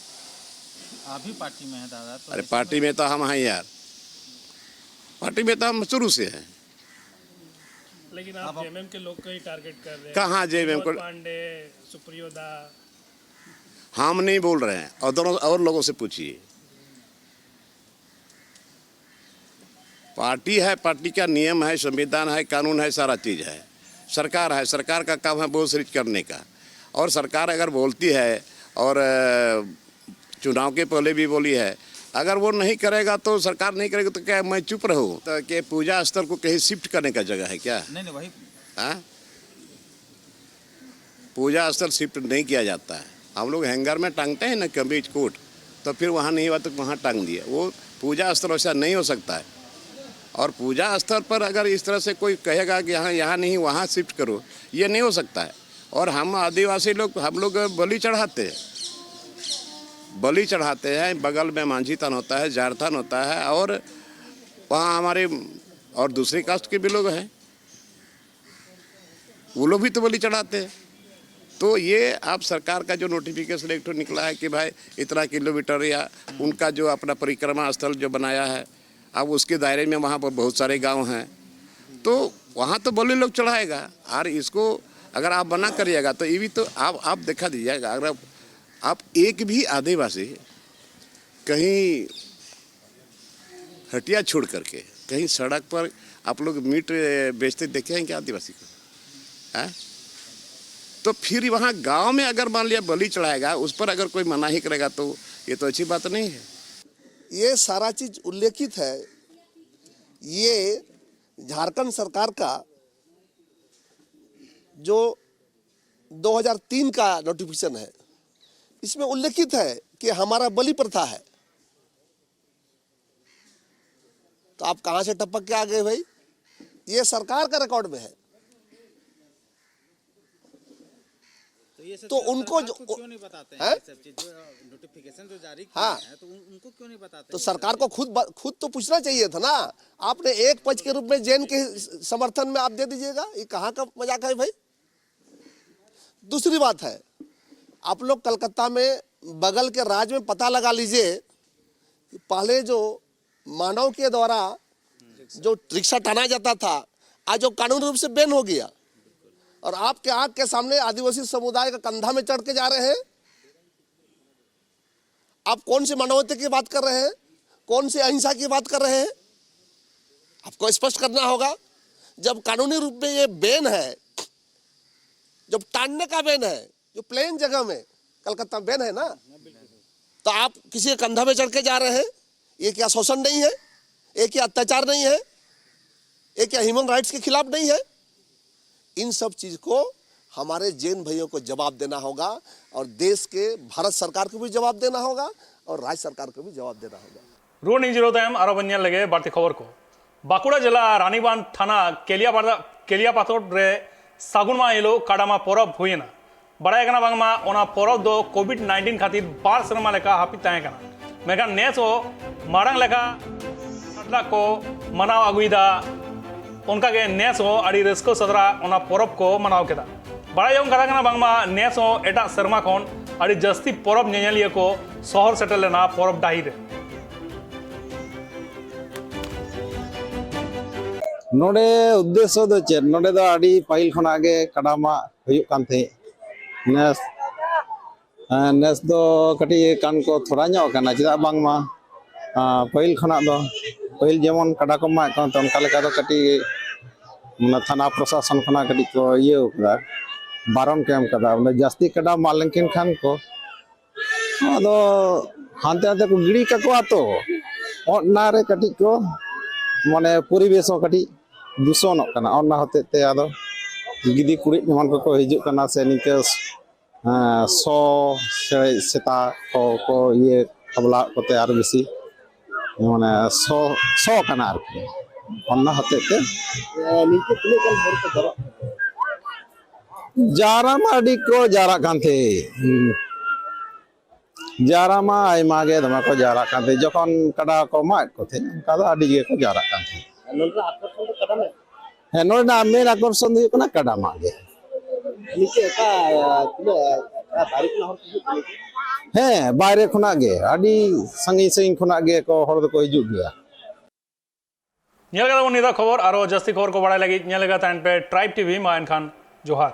आप भी पार्टी में हैं दादा, तो अरे, ऐसे पार्टी में में तो हम हैं यार, पार्टी में तो हम शुरू से हैं। लेकिन आप आप जेएमएम के लोग को ही टारगेट कर रहे हैं। कहाँ जेएमएम को? विनोद पांडे, सुप्रियो दा। हम नहीं बोल रहे हैं, और दोनों और लोगों से पूछिए। पार्टी है, पार्टी का नियम है, संविधान है, कानून है, सारा चीज़ है। सरकार है, सरकार का काम है बोझ सृजित करने का। और सरकार अगर बोलती है और, अ, चुनाव के पहले भी बोली है, अगर वो नहीं करेगा तो, सरकार नहीं करेगी तो क्या मैं चुप रहूँ? तो क्या पूजा स्थल को कहीं शिफ्ट करने का जगह है क्या? नहीं, नहीं, वही हाँ? पूजा स्थल शिफ्ट नहीं किया जाता है। हम लोग हैंगर में टांगते हैं ना कमीज कोट, तो फिर वहाँ नहीं हुआ तो वहाँ टांग दिए। वो पूजा स्थल वैसा नहीं हो सकता है। और पूजा स्थल पर अगर इस तरह से कोई कहेगा कि हाँ, यहाँ नहीं, वहाँ शिफ्ट करो, ये नहीं हो सकता है। और हम आदिवासी लोग, हम लोग बलि चढ़ाते हैं, बलि चढ़ाते हैं। बगल में मांझी थान होता है, जाट थान होता है, और वहाँ हमारे और दूसरी कास्ट के भी लोग हैं। वो लोग भी तो बलि चढ़ाते हैं। तो ये आप सरकार का जो नोटिफिकेशन एक ठो निकला है कि भाई इतना किलोमीटर या उनका जो अपना परिक्रमा स्थल जो बनाया है, अब उसके दायरे में वहाँ पर बहुत सारे गांव हैं, तो वहाँ तो बलि लोग चढ़ाएगा। और इसको अगर आप मना करिएगा तो ये भी तो आप आप दिखा दीजिएगा। अगर आप, आप एक भी आदिवासी कहीं हटिया छोड़ करके कहीं सड़क पर आप लोग मीट बेचते देखे हैं क्या आदिवासी को? हैं? तो फिर वहाँ गांव में अगर मान लिया बलि चढ़ाएगा, उस पर अगर कोई मनाही करेगा तो ये तो अच्छी बात नहीं है। ये सारा चीज उल्लेखित है। ये झारखंड सरकार का जो दो हज़ार तीन का नोटिफिकेशन है, इसमें उल्लेखित है कि हमारा बलि प्रथा है। तो आप कहाँ से टपक के आ गए भाई? ये सरकार का रिकॉर्ड में है। तो ये सब तो चीज़ उनको सरकार जो- को क्यों नहीं बताते हैं? हैं? ये सब चीज़ जो नोटिफिकेशन जो जारी किए हाँ। हैं, तो उन, उनको क्यों नहीं बताते तो हैं? सरकार को खुद ब- खुद तो पूछना चाहिए था ना। आपने एक पक्ष के रूप में जैन के समर्थन में आप दे दीजिएगा, ये कहाँ का मजाक है भाई? दूसरी बात है, आप लोग कलकत्ता में बगल के राज्य में पता लगा लीजिए कि पहले जो मानव के द्वारा जो रिक्शा टाना जाता था, आज जो कानूनी रूप से बैन हो गया, और आपके आंख के सामने आदिवासी समुदाय का कंधा में चढ़ के जा रहे हैं। आप कौन से मानवता की बात कर रहे हैं, कौन से अहिंसा की बात कर रहे हैं? आपको स्पष्ट करना होगा। जब कानूनी रूप में ये बैन है, जब टानने का बैन है, जो प्लेन जगह में कलकत्ता में बैन है ना, तो आप किसी के कंधा में चढ़ के जा रहे हैं। ये क्या शोषण नहीं है? ये क्या अत्याचार नहीं है? ये क्या ह्यूमन राइट्स के खिलाफ नहीं है? इन सब चीज को हमारे जैन भाइयों को जवाब देना होगा, और देश के, भारत सरकार को भी जवाब देना होगा और राज्य सरकार को भी जवाब देना होगा। ᱨᱩᱣᱟᱹᱲ ᱱᱤᱡᱤᱨᱚ ᱛᱟᱭᱚᱢ ᱟᱨᱚ ᱵᱚᱱ ᱧᱮᱞ ᱞᱮᱜᱮ ᱵᱟᱹᱲᱛᱤ ᱠᱷᱚᱵᱚᱨ ᱠᱚ᱾ ᱵᱟᱸᱠᱩᱲᱟ ᱡᱮᱞᱟ ᱨᱟᱱᱤᱵᱟᱸᱫᱷ ᱛᱷᱟᱱᱟ ᱠᱮᱞᱤᱭᱟ ᱯᱟᱛᱟ- ᱠᱮᱞᱤᱭᱟ ᱯᱟᱛᱚᱨ ᱨᱮ ᱥᱟᱹᱜᱩᱱ ᱢᱟᱦᱟ ᱦᱤᱞᱳᱜ ᱠᱟᱰᱟᱢᱟ ᱯᱚᱨᱚᱵᱽ ᱦᱩᱭᱮᱱᱟ᱾ ᱵᱟᱲᱟᱭ ᱠᱟᱱᱟ ᱵᱟᱝᱢᱟ ᱚᱱᱟ ᱯᱚᱨᱚᱵᱽ ᱫᱚ ᱠᱳᱵᱷᱤᱰ ᱱᱟᱭᱤᱱᱴᱤᱱ ᱠᱷᱟᱹᱛᱤᱨ ᱵᱟᱨ ᱥᱮᱨᱢᱟ ᱞᱮᱠᱟ ᱦᱟᱹᱯᱤᱫ ᱛᱟᱦᱮᱸ ᱠᱟᱱᱟ, ᱢᱮᱱᱠᱷᱟᱱ ᱱᱮᱥ ᱦᱚᱸ ᱢᱟᱲᱟᱝ ᱞᱮᱠᱟ ᱥᱟᱴᱞᱟ ᱠᱚ ᱢᱟᱱᱟᱣ ᱟᱹᱜᱩᱭᱮᱫᱟ᱾ ᱚᱱᱠᱟᱜᱮ ᱱᱮᱥ ᱦᱚᱸ ᱟᱹᱰᱤ ᱨᱟᱹᱥᱠᱟᱹ ᱥᱟᱫᱽᱨᱟ ᱚᱱᱟ ᱯᱚᱨᱚᱵᱽ ᱠᱚ ᱢᱟᱱᱟᱣ ᱠᱮᱫᱟ᱾ ᱵᱟᱲᱟᱭ ᱡᱚᱝ ᱠᱟᱛᱷᱟ ᱠᱟᱱᱟ, ᱵᱟᱝᱢᱟ ᱱᱮᱥ ᱦᱚᱸ ᱮᱴᱟᱜ ᱥᱮᱨᱢᱟ ᱠᱷᱚᱱ ᱟᱹᱰᱤ ᱡᱟᱹᱥᱛᱤ ᱯᱚᱨᱚᱵᱽ ᱧᱮᱧᱮᱞᱤᱭᱟᱹ ᱠᱚ ᱥᱚᱦᱚᱨ ᱥᱮᱴᱮᱨ ᱞᱮᱱᱟ ᱯᱚᱨᱚᱵᱽ ᱰᱟᱹᱦᱤ ᱨᱮ᱾ ᱱᱚᱰᱮ ᱩᱫᱽᱫᱮᱥᱥᱚ ᱫᱚ ᱪᱮᱫ? ᱱᱚᱰᱮ ᱫᱚ ᱟᱹᱰᱤ ᱯᱟᱹᱦᱤᱞ ᱠᱷᱚᱱᱟᱜ ᱜᱮ ᱠᱟᱰᱟ ᱢᱟᱜ ᱦᱩᱭᱩᱜ ᱠᱟᱱ ᱛᱟᱦᱮᱸᱫ᱾ ᱱᱮᱥ ᱦᱮᱸ, ᱱᱮᱥ ᱫᱚ ᱠᱟᱹᱴᱤᱡ ᱠᱟᱱ ᱠᱚ ᱛᱷᱚᱲᱟ ᱧᱚᱜ ᱠᱟᱱᱟ, ᱪᱮᱫᱟᱜ ᱵᱟᱝᱢᱟ ᱟᱸ, ᱯᱟᱹᱦᱤᱞ ᱠᱷᱚᱱᱟᱜ ᱫᱚ, ᱯᱟᱹᱦᱤᱞ ᱡᱮᱢᱚᱱ ᱠᱟᱰᱟ ᱠᱚ ᱢᱟᱜ ᱠᱟᱱ ᱛᱟᱦᱮᱸ, ᱚᱱᱠᱟ ᱞᱮᱠᱟ ᱫᱚ ᱠᱟᱹᱴᱤᱡ ᱢᱟᱱᱮ ᱛᱷᱟᱱᱟ ᱯᱨᱚᱥᱟᱥᱚᱱ ᱠᱷᱚᱱᱟᱜ ᱠᱟᱹᱴᱤᱡ ᱠᱚ ᱤᱭᱟᱹ ᱠᱟᱫᱟ, ᱵᱟᱨᱚᱱ ᱠᱚ ᱮᱢ ᱠᱟᱫᱟ᱾ ᱵᱚᱞᱮ ᱡᱟᱹᱥᱛᱤ ᱠᱟᱰᱟ ᱢᱟᱜ ᱞᱮᱱᱠᱤᱱ ᱠᱷᱟᱱ ᱠᱚ ᱟᱫᱚ ᱦᱟᱱᱛᱮ ᱱᱟᱛᱮ ᱠᱚ ᱜᱤᱰᱤ ᱠᱟᱠᱚᱣᱟ ᱛᱚ, ᱚᱱᱟ ᱨᱮ ᱠᱟᱹᱴᱤᱡ ᱠᱚ ᱢᱟᱱᱮ ᱯᱚᱨᱤᱵᱮᱥ ᱦᱚᱸ ᱠᱟᱹᱴᱤᱡ ᱫᱩᱥᱚᱱᱚᱜ ᱠᱟᱱᱟ᱾ ᱚᱱᱟ ᱦᱚᱛᱮᱡ ᱛᱮ ᱟᱫᱚ ᱜᱤᱫᱤ ᱠᱩᱲᱤᱫ ᱮᱢᱟᱱ ᱠᱚᱠᱚ ᱦᱤᱡᱩᱜ ᱠᱟᱱᱟ ᱥᱮ ᱱᱤᱝᱠᱟᱹ ᱦᱮᱸ, ᱥᱚ ᱥᱮ ᱥᱮᱛᱟ ᱠᱚ ᱠᱚ ᱤᱭᱟᱹ ᱠᱷᱟᱵᱽᱞᱟᱣᱟᱜ ᱠᱚᱛᱮ ᱟᱨ ᱵᱮᱥᱤ ᱢᱟᱱᱮ ᱥᱚ ᱥᱚ ᱠᱟᱱᱟ ᱟᱨᱠᱤ᱾ ᱚᱱᱟ ᱦᱚᱛᱮᱡ ᱛᱮ ᱱᱤᱝᱠᱟᱹ ᱛᱤᱱᱟᱹᱜ ᱜᱟᱱ ᱦᱚᱲ ᱠᱚ ᱡᱟᱣᱨᱟᱜ ᱠᱟᱱᱟ? ᱡᱟᱣᱨᱟ ᱢᱟ ᱟᱹᱰᱤ ᱠᱚ ᱡᱟᱣᱨᱟᱜ ᱠᱟᱱ ᱛᱟᱦᱮᱸ᱾ ᱦᱩᱸ᱾ ᱡᱟᱣᱨᱟ ᱢᱟ ᱟᱭᱢᱟ ᱜᱮ ᱫᱚᱢᱮ ᱠᱚ ᱡᱟᱣᱨᱟᱜ ᱠᱟᱱ ᱛᱟᱦᱮᱸ᱾ ᱡᱚᱠᱷᱚᱱ ᱠᱟᱰᱟ ᱠᱚ ᱢᱟᱜ ᱠᱚ ᱛᱟᱦᱮᱸ, ᱚᱱᱠᱟ ᱫᱚ ᱟᱹᱰᱤ ᱜᱮᱠᱚ ᱡᱟᱣᱨᱟᱜ ᱠᱟᱱ ᱛᱟᱦᱮᱸ᱾ ᱟᱨ ᱱᱚᱰᱮᱱᱟᱜ ᱟᱠᱚᱨᱥᱚᱱ ᱫᱚ ᱠᱟᱰᱟ ᱢᱟᱜ? ᱦᱮᱸ, ᱱᱚᱰᱮᱱᱟᱜ ᱢᱮᱱ ᱟᱠᱚᱨᱥᱚᱱ ᱫᱚ ᱦᱩᱭᱩᱜ ᱠᱟᱱᱟ ᱠᱟᱰᱟ ᱢᱟᱜ ᱜᱮ᱾ ᱱᱤᱝᱠᱟᱹ ᱚᱠᱟ ᱛᱤᱱᱟᱹᱜ ᱚᱠᱟ ᱵᱟᱭᱨᱮ ᱠᱷᱚᱱᱟᱜ ᱦᱚᱲ ᱠᱚ ᱦᱤᱡᱩᱜ ᱠᱟᱱᱟ? ᱦᱮᱸ, ᱵᱟᱭᱨᱮ ᱠᱷᱚᱱᱟᱜ ᱜᱮ, ᱟᱹᱰᱤ ᱥᱟᱺᱜᱤᱧ ᱥᱟᱺᱜᱤᱧ ᱠᱷᱚᱱᱟᱜ ᱜᱮ ᱠᱚ ᱦᱚᱲ ᱫᱚᱠᱚ ᱦᱤᱡᱩᱜ ᱜᱮᱭᱟ᱾ ᱧᱮᱞ ᱠᱟᱫᱟ ᱵᱚᱱ ᱱᱤᱛᱟᱜ ᱠᱷᱚᱵᱚᱨ, ᱟᱨᱚ ᱡᱟᱹᱥᱛᱤ ᱠᱷᱚᱵᱚᱨ ᱠᱚ ᱵᱟᱲᱟᱭ ᱞᱟᱹᱜᱤᱫ ᱧᱮᱞ ᱞᱮᱜᱟ ᱛᱟᱦᱮᱱ ᱯᱮ ᱴᱨᱟᱭᱤᱵᱽ ᱴᱤᱵᱷᱤ᱾ ᱢᱟ ᱮᱱᱠᱷᱟᱱ ᱡᱚᱦᱟᱨ᱾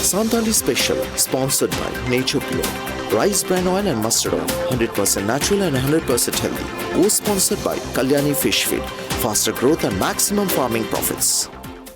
Santali Special, sponsored by Nature Pure, Rice Bran Oil and Mustard Oil, hundred percent natural and hundred percent healthy. Co-sponsored by Kalyani Fish Feed, faster growth and maximum farming profits.